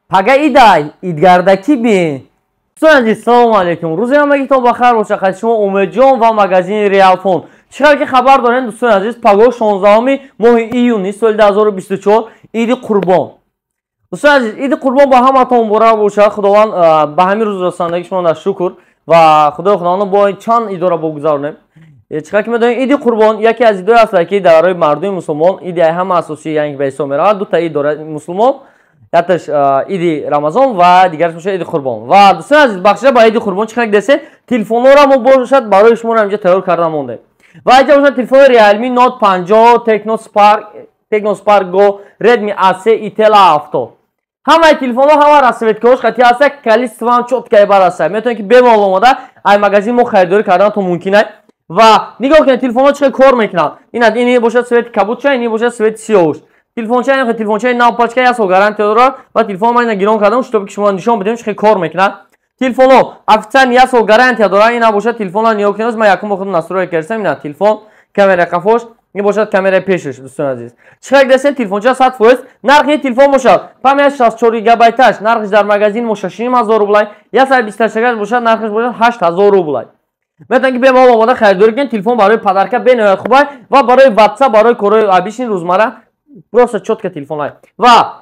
Пага идай, идгардакӣ бин. Дӯстони азиз, салому алейкум. Рӯзи ҳамагитон ба хайр бошад. Қайд шумо Умедҷон ва магазини Реалфон. Чӣ қадр ки хабар дорем, дӯстони азиз, пагоҳ 16 моҳи июни соли 2024 Иди Қурбон. Дӯстони азиз, Иди Қурбон ба ҳаматон муборак бошад. Худованд ба ҳамин рӯз расондагӣ шумо дар шукр ва Худои Худованд бо чанд идора богузаронем. Чӣ қадр ки медонем, Иди Қурбон яке аз идои аст, ки дар мардуми мусулмон иди ҳама асосӣ, яъне ба ҳисоб меравад. Ду та ид дорад мусулмон, якташ иди Рамазон ва дигараш бошад Иди Қурбон. Ва дӯстони азиз, бахшида ба Иди Қурбон, чӣ қадр десе, телефонҳоро мо бошад барои шумо инҷа тайёр карда мондем. Ва инҷа бошад телефони Realme Note 50, Tecno Spark, Tecno Spark Go, Redmi A3, Itel A70. Ҳамаи телефонҳо ҳама расцветкаҳош хати ҳаста, количество ҳам чёткай бар ҳаста. Метавонед, ки бемалол омода ай магазин мо харидорӣ карданатон мумкин аст. Ва нигоҳ кунед, телефонҳо чӣ кор мекунанд. Ин бошад цвети кабудча, ин бошад цвети сиёҳуш. Телефонча, телефончаи нав, пачка, як сол гарантия дорад. Ва телефон ман ина гирон кардам, чтобы ки шумо нишон бидем, чӣ кор мекунад. Телефонҳо официально як сол гарантия дорад. Ина бошад телефонро нигоҳ кунед, ман якум бо худ настройка кардам. Ина телефон, камера қафош, ин бошад камераи пешаш. Дӯстони азиз, чӣ қадр дестем, телефонча 100%. Нархи телефон бошад, память 64 гигабайташ, нархиш дар магазин мо 6500 рублай, 128 бошад, нархиш бошад 8000 рублай. Метавонед, ки бемалол омода харидорӣ кунед. Телефон барои подарка бениҳоят хуб ва барои WhatsApp, барои корҳои обычный рӯзмарра просто чётко телефонай. Ва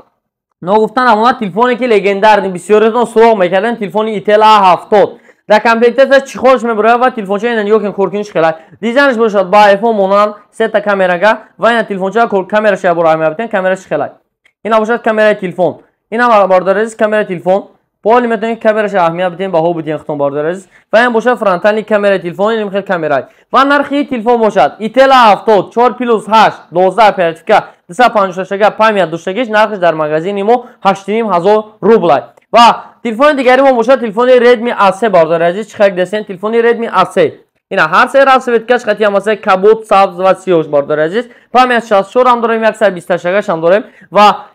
ногуфта намонад, телефоне ки легендарный, бисёриятон суроғ мекардем, телефони Itel A70 дар комплектация чехолш мебарояд. Ва телефонча ина нигоҳ кунед, коркуниш хелай, дизайнаш бошад ба iPhone монанд, сета камерага. Ва ина телефонча камераш як бор аҳамият бидем, камераш хелай. Ина бошад камераи телефон, ина, бародари азиз, камераи телефон. Поли метавонед камераша аҳамият бидем, баҳо бидем худтон, бародари азиз. Ва ин бошад фронтальный камераи телефон, ин хел камерай. Ва нархи телефон бошад, Itel A70 4 плюс 8 12 оперативка, 256 память доштагиш, нархиш дар магазини мо 8500 рублай. Ва телефони дигари мо бошад телефони Redmi A3. Бародари азиз, чӣ хел десен, телефони Redmi A3, ина ҳар се расцветкаш хати ҳамаса, кабуд, сабз ва сиёҳ. Бародари азиз, память 64 ҳам дорем, 128 ҳам дорем. Ва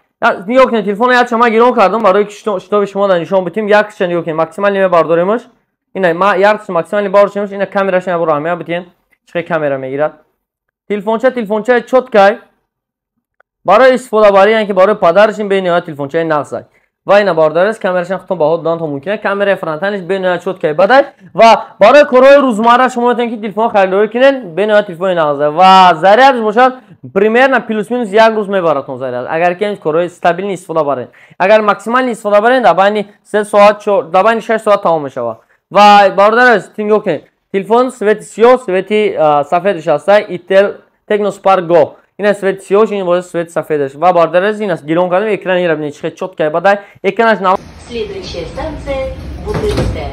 нигоҳ кунед, телефоно як чама гирон кардам, барои ки чтобы шумо дар нишон битем. Якча нигоҳ кунед, максимально мебардоремаш. Ина ма яркость максимально бардоремаш. Ина камераш ябор аҳамият битем, чӣ камера мегирад телефонча. Телефончаи чёткай барои истифодабарӣ, яъне ки барои падарашин бениҳоят телефончаи нағзай. Ва ина, бародарес, камерашам худтон баҳо додан то мумкин. Камераи фронтальныйш бениҳоят чёткай бадай. Ва барои корҳои рӯзмарра шумо метавонед, ки телефон харидорӣ кунед, бениҳоят телефони нағзай. Ва зарядш бошад примерно плюс-минус як рӯз мебаратон заряд, агар ки корҳои стабильный истифода баред. Агар максимально истифода баред, дар байни 3 соат, дар байни 6 соат тамом мешавад. Ва, бародарес, нигоҳ кунед, телефон цвети сиёҳ, цвети сафедаш ҳаста, Itel Tecno Spark Go. Ина цвети сиёҳ, ин боз цвети сафедаш. Ва, бародарез, ин аст, гирон кардем. Экрани ра бинед, чӣ чёткай бадай экранаш. Следующая станция Бутырская.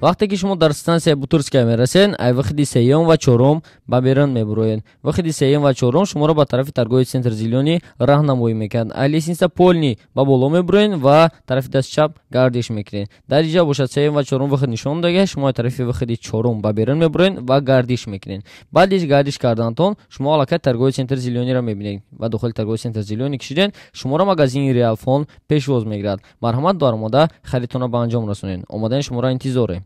Вақте ки шумо дар стансияи Бутырская мерасед, ай выходи сеюм ва чорум ба берун мебуроед. Выходи сеюм ва чорум шуморо ба тарафи торговый центр Зелёный раҳнамоӣ мекунад. Ай лестница Польный ба боло мебуроед ва тарафи дасти чап гардиш мекунед. Дар инҷа бошад сеюм ва чорум выход нишон дага. Шумо ай тарафи выходи чорум ба берун мебуроед ва гардиш мекунед. Баъди гардиш кардантон шумо аллакай торговый центр Зелёныйро мебинед. Ва дохили торговый центр Зелёный ки шудед, шуморо магазини Реалфон пешвоз мегирад. Марҳамат, даромада харидтонро ба анҷом расонед. Омадани шуморо интизорем.